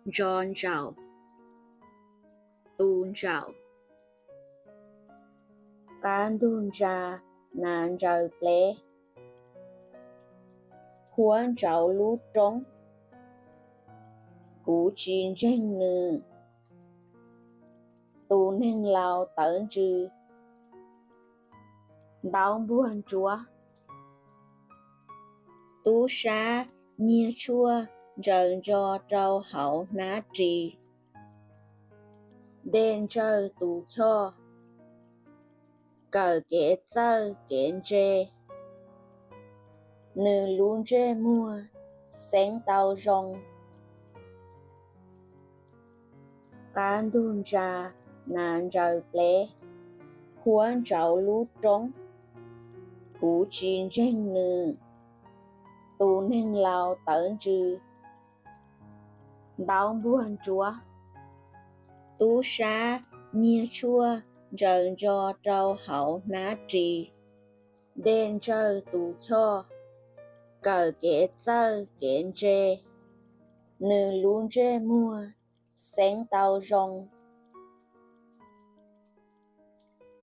Ntso ntsaum, tu ntsaum. Qab ntug ntsa, nas ntsaws plev, huab ntsauv lub roob, kuv tsis ntseeg nws, tus neeg laus tawv ntsws, ntaub npuag ntsuav, tub sab nyiag tshuaj ntsaws ntso rau hauv hnab ris, dej ntsawj tus choj, kawm kev txawj kev ntse, nws lub ntsej muag xeeb tau zoo. Qab ntug ntsa, nas ntsaws plev, huab ntsauv lub roob, kuv tsis ntseeg nws, tus neeg laus tawv ntsws, ntaub npuag ntsuav, tub sab nyiag tshuaj ntsaws ntso rau hauv hnab ris, dej ntsawj tus choj, kawm kev txawj kev ntse, nws lub ntsej muag xeeb tau zoo.